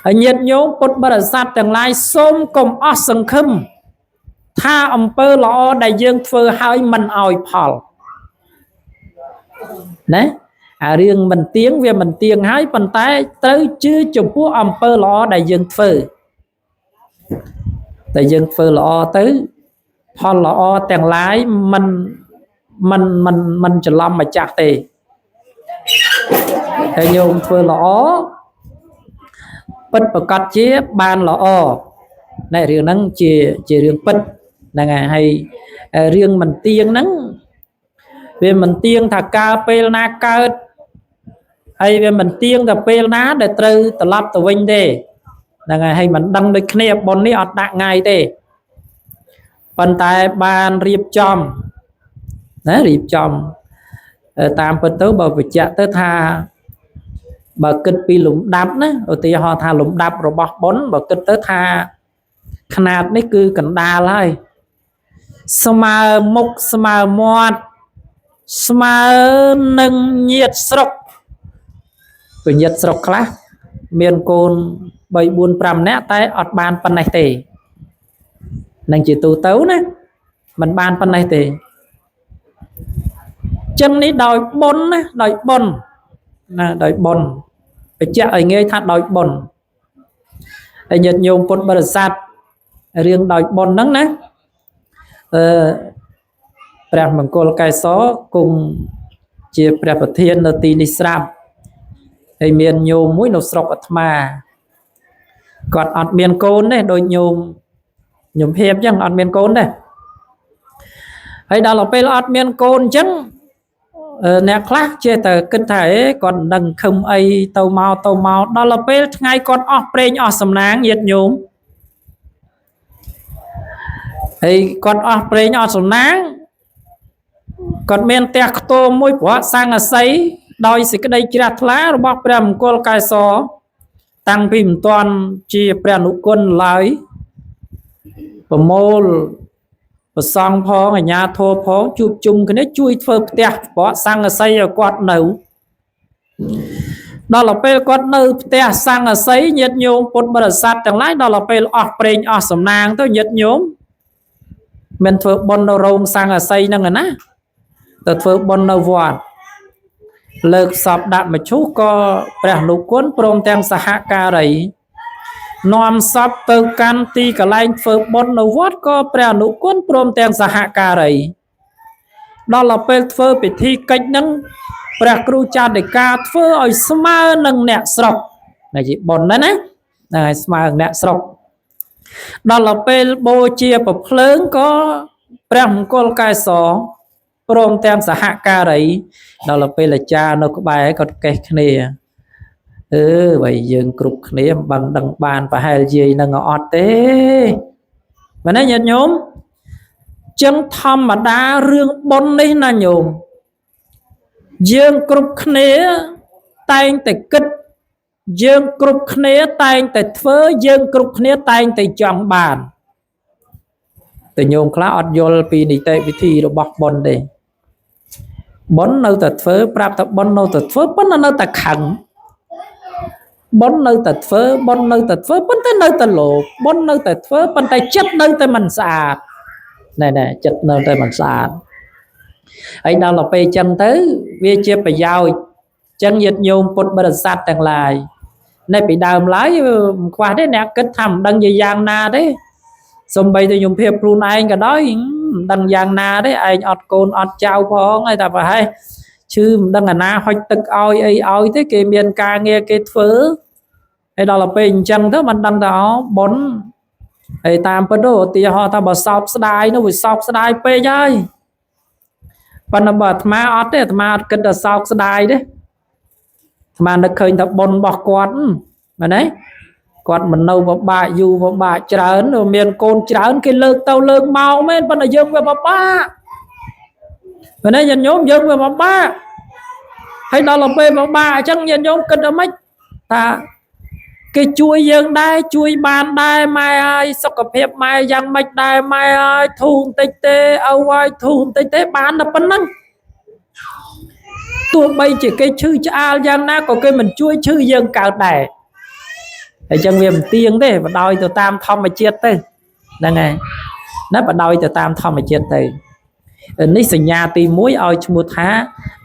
ហើយញាតិញោមពុទ្ធបរិស័ទទាំងឡាយសូមកុំអស់សង្ឃឹមថាអំពើល្អដែលយើងធ្វើហើយមិនឲ្យផលណាអារឿងមិនទៀងវាមិនទៀងហើយប៉ុន្តែត្រូវជឿចំពោះអំពើល្អដែលយើងធ្វើតែយើងធ្វើល្អទៅផលល្អទាំងឡាយមិនមិនមិនមិនច្រឡំម្ចាស់ទេហើយញោមធ្វើល្អពិតប្រកបជាបានល្អណែរឿងហ្នឹងជាជារឿងពិតហ្នឹងហើយហើយរឿងមិនទៀងហ្នឹងវាមិនទៀងថាកាលពេលណាកើតហើយវាមិនទៀងតែពេលណាដែលត្រូវត្រឡប់ទៅវិញទេហ្នឹងហើយហើយមិនដឹងដូចគ្នាប៉ុននេះអត់ដាក់ថ្ងៃទេប៉ុន្តែបានរៀបចំណារៀបចំតាមពិតទៅបើបញ្ជាក់ទៅថាបើគិតពីលំដាប់ណាឧទាហរណ៍ថាលំដាប់របស់បុណ្យបើគិតទៅថាຂ្នាតនេះគឺកណ្ដាលហើយស្មើមុខស្មើមាត់ស្មើនឹងញាតស្រុកពញាតស្រុកខ្លះមានកូន3 4 5នាក់តែអត់បានប៉ុណ្ណេះទេនឹងជាទូទៅណាមិនបានប៉ុណ្ណេះទេចឹងនេះដោយបុណ្យណាដោយបុណ្យណាដោយបុណ្យបញ្ជាក់ឲ្យងាយថាដោយបុណ្យហើយញាតិញោមពុទ្ធបរិស័ទរឿងដោយបុណ្យហ្នឹងណាអឺព្រះមង្គលកែសរគង់ជាព្រះប្រធាននៅទីនេះស្រាប់ហើយមានញោមមួយនៅស្រុកអាត្មាគាត់អត់មានកូនទេដូចញោមញោមភាពអញ្ចឹងអត់មានកូនទេហើយដល់ពេលអត់មានកូនអញ្ចឹងអ្នកខ្លះចេះតែគិតថាអេគាត់មិនដឹងខឹមអីទៅមកទៅមកដល់ពេលថ្ងៃគាត់អស់ព្រេងអស់សំណាងញាតិញោមហើយគាត់អស់ព្រេងអស់សំណាងគាត់មានផ្ទះខ្ទមមួយប្រក់សង្កសីដោយសេចក្តីជ្រះថ្លារបស់ព្រះមង្គលកែសរតាំងពីមិនទាន់ជាព្រះអនុគុណឡើយប្រមូលប្រសង់ផងអាជ្ញាធរផងជួបជុំគ្នាជួយធ្វើផ្ទះប្រក់សង្កសីឲ្យគាត់នៅដល់ពេលគាត់នៅផ្ទះសង្កសីញាតិញោមពុទ្ធបរិស័ទទាំងឡាយដល់ពេលអស់ព្រេងអស់សំណាងទៅញាតិញោមមិនធ្វើបុណ្យនៅរោងសង្កសីហ្នឹងណាទៅធ្វើបុណ្យនៅវត្តលើកសពដាក់មឈូសក៏ព្រះអនុគុណព្រមទាំងសហការីនាំសពទៅកាន់ទីកន្លែងធ្វើបុណ្យនៅវត្តក៏ព្រះអនុគុណព្រមទាំងសហការីដល់ពេលធ្វើពិធីកិច្ចហ្នឹងព្រះគ្រូចារិកាធ្វើឲ្យស្មើនឹងអ្នកស្រុកនេះជាបុណ្យណាណាហ្នឹងហើយស្មើនឹងអ្នកស្រុកដល់ពេលបូជាប្រភ្លើងក៏ព្រះមង្គលកែសរព្រមទាំងសហការីដល់ពេលអាចារ្យនៅក្បែរគាត់កេះគ្នាអឺបើយើងគ្រប់គ្នាមិនបានដឹងបានប្រហែលយាយនឹងអត់ទេមែនទេញាតិញោមចឹងធម្មតារឿងបុណ្យនេះណាញោមយើងគ្រប់គ្នាតែងតែគិតយើងគ្រប់គ្នាតែងតែធ្វើយើងគ្រប់គ្នាតែងតែចង់បានតែញោមខ្លះអត់យល់ពីនីតិវិធីរបស់បុណ្យទេបុណ្យនៅតែធ្វើប្រាប់ថាបុណ្យនៅតែធ្វើប៉ុន្តែនៅតែខឹងបុណ្យនៅតែធ្វើបុណ្យនៅតែធ្វើប៉ុន្តែនៅតែលោភបុណ្យនៅតែធ្វើប៉ុន្តែចិត្តនៅតែមិនស្អាតណែណែចិត្តនៅតែមិនស្អាតហើយដល់ទៅពេលចឹងទៅវាជាប្រយោជន៍ចឹងញាតិញោមពុទ្ធបរិស័ទទាំងឡាយនៅពីដើមឡើយមិនខ្វះទេអ្នកគិតថាមិនដឹងជាយ៉ាងណាទេសំបីតែញោមភាពខ្លួនឯងក៏ដោយមិនដឹងយ៉ាងណាទេឯងអត់កូនអត់ចៅផងហើយតែប្រហែលឈឺមិនដឹងអាណាហុចទឹកឲ្យអីឲ្យទេគេមានការងារគេធ្វើហើយដល់ទៅពេលអញ្ចឹងទៅមិនដឹងថាអូបុណ្យហើយតាមពិតទៅឧទាហរណ៍ថាបើសោកស្ដាយនោះវាសោកស្ដាយពេកហើយប៉ុន្តែបើអាត្មាអត់ទេអាត្មាអត់គិតថាសោកស្ដាយទេអាត្មានឹកឃើញថាបុណ្យរបស់គាត់មែនទេគាត់មិននៅពិបាកយូរពិបាកច្រើនមានកូនច្រើនគេលើកទៅលើកមកមែនប៉ុន្តែយើងវាពិបាកមែនទេញាតិញោមយើងវាពិបាកហើយដល់ទៅពេលពិបាកអញ្ចឹងញាតិញោមគិតថាម៉េចថាគេជួយយើងដែរជួយបានដែរម៉ែហើយសុខភាពម៉ែយ៉ាងម៉េចដែរម៉ែហើយធូរបន្តិចទេឪហើយធូរបន្តិចទេបានតែប៉ុណ្្នឹងទោះបីជាគេឈឺឆ្អាលយ៉ាងណាក៏គេមិនជួយឈឺយើងកើតដែរ ហើយចឹងវាមិនទៀងទេបដោយទៅតាមធម្មជាតិទៅហ្នឹងហើយណាបដោយទៅតាមធម្មជាតិទៅនេះសញ្ញាទី1ឲ្យឈ្មោះថា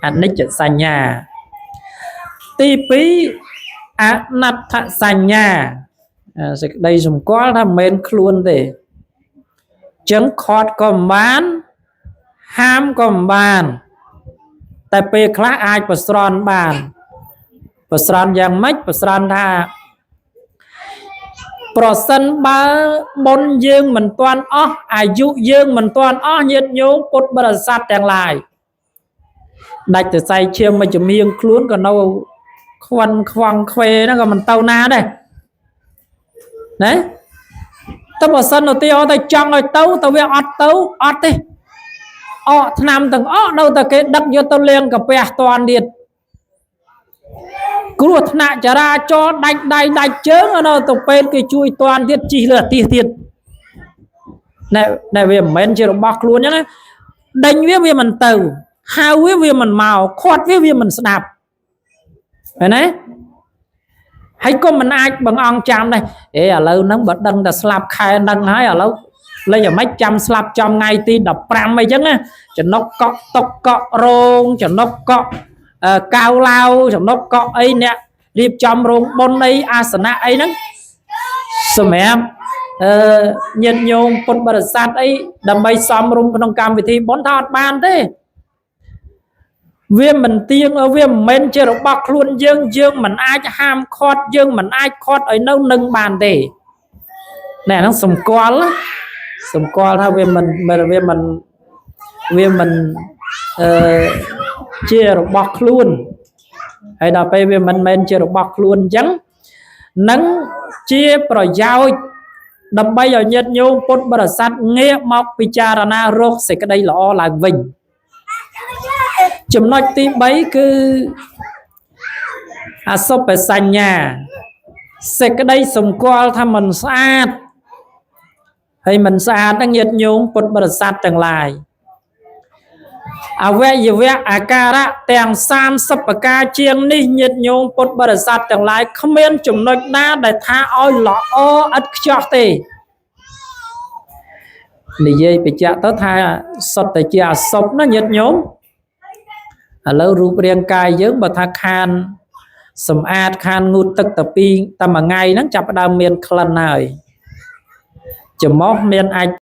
អនិច្ចសញ្ញាទី2អនត្ថសញ្ញាសេចក្តីសម្គាល់ថាមិនមែនខ្លួនទេចឹងខាត់ក៏មិនបានហាមក៏មិនបានតែពេលខ្លះអាចប្រស្រន់បានប្រស្រន់យ៉ាងម៉េចប្រស្រន់ថាប្រសិនបើបុណ្យយើងមិនទាន់អស់អាយុយើងមិនទាន់អស់ញាតិញោមពុទ្ធបរិស័ទទាំងឡាយដាច់សរសៃឈាមមួយចំៀងខ្លួនក៏នៅខ្វិនខ្វង់ខ្វេហ្នឹងក៏មិនទៅណាដែរណាតែបើសិនឧទាហរណ៍តែចង់ឲ្យទៅទៅវាអត់ទៅអត់ទេអកឆ្នាំទាំងអស់នៅតែគេដឹកយកទៅលាងកាពះតាន់ទៀតគ្រោះថ្នាក់ចរាចរណ៍ដាច់ដៃដាច់ជើងនៅទៅពេទ្យគេជួយតាន់ទៀតជីកលើអាទិសទៀតណែណែវាមិនមែនជារបស់ខ្លួនចឹងណាដេញវាវាមិនទៅហៅវាវាមិនមកខាត់វាវាមិនស្ដាប់ឃើញទេហើយក៏មិនអាចបង្អង់ចាំដែរអេឥឡូវហ្នឹងបើដឹងតែស្លាប់ខែហ្នឹងហើយឥឡូវលេចអាម៉េចចាំស្លាប់ចំថ្ងៃទី15អីចឹងណាចំណុកកក់តុកកក់រោងចំណុកកក់កៅឡាវចំណុកកក់អីអ្នករៀបចំរោងបុណ្យអីអាសនៈអីហ្នឹងសម្រាប់ញាតិញោមពុទ្ធបរិស័ទអីដើម្បីសំរុំក្នុងកម្មវិធីបុណ្យថាអត់បានទេវាមិនទៀងវាមិនមែនជារបស់ខ្លួនយើងយើងមិនអាចហាមឃាត់យើងមិនអាចឃាត់ឲ្យនៅនឹងបានទេណែហ្នឹងសម្គាល់សម្គាល់ថាវាមិនវាមិនវាមិនជារបស់ខ្លួនហើយដល់ពេលវាមិនមែនជារបស់ខ្លួនអញ្ចឹងនឹងជាប្រយោជន៍ដើម្បីឲ្យញាតិញោមពុទ្ធបរិស័ទងាកមកពិចារណារកសេចក្តីល្អឡើងវិញចំណុចទី3គឺអសុបសញ្ញាសេចក្តីសម្គាល់ថាមិនស្អាតហើយមិនស្អាតហ្នឹងញាតិញោមពុទ្ធបរិស័ទទាំងឡាយអវយវៈអាការៈទាំង30ប្រការជាងនេះញាតិញោមពុទ្ធបរិស័ទទាំងឡាយគ្មានចំណុចណាដែលថាឲ្យល្អឥតខ្ចោះទេនិយាយបញ្ជាក់ទៅថាសុទ្ធតែជាអសុបណាញាតិញោមឥឡូវរូបរាងកាយយើងបើថាខានសម្អាតខានងូតទឹកតែពីរតែមួយថ្ងៃហ្នឹងចាប់ផ្ដើមមានក្លិនហើយច្រមុះមានអាច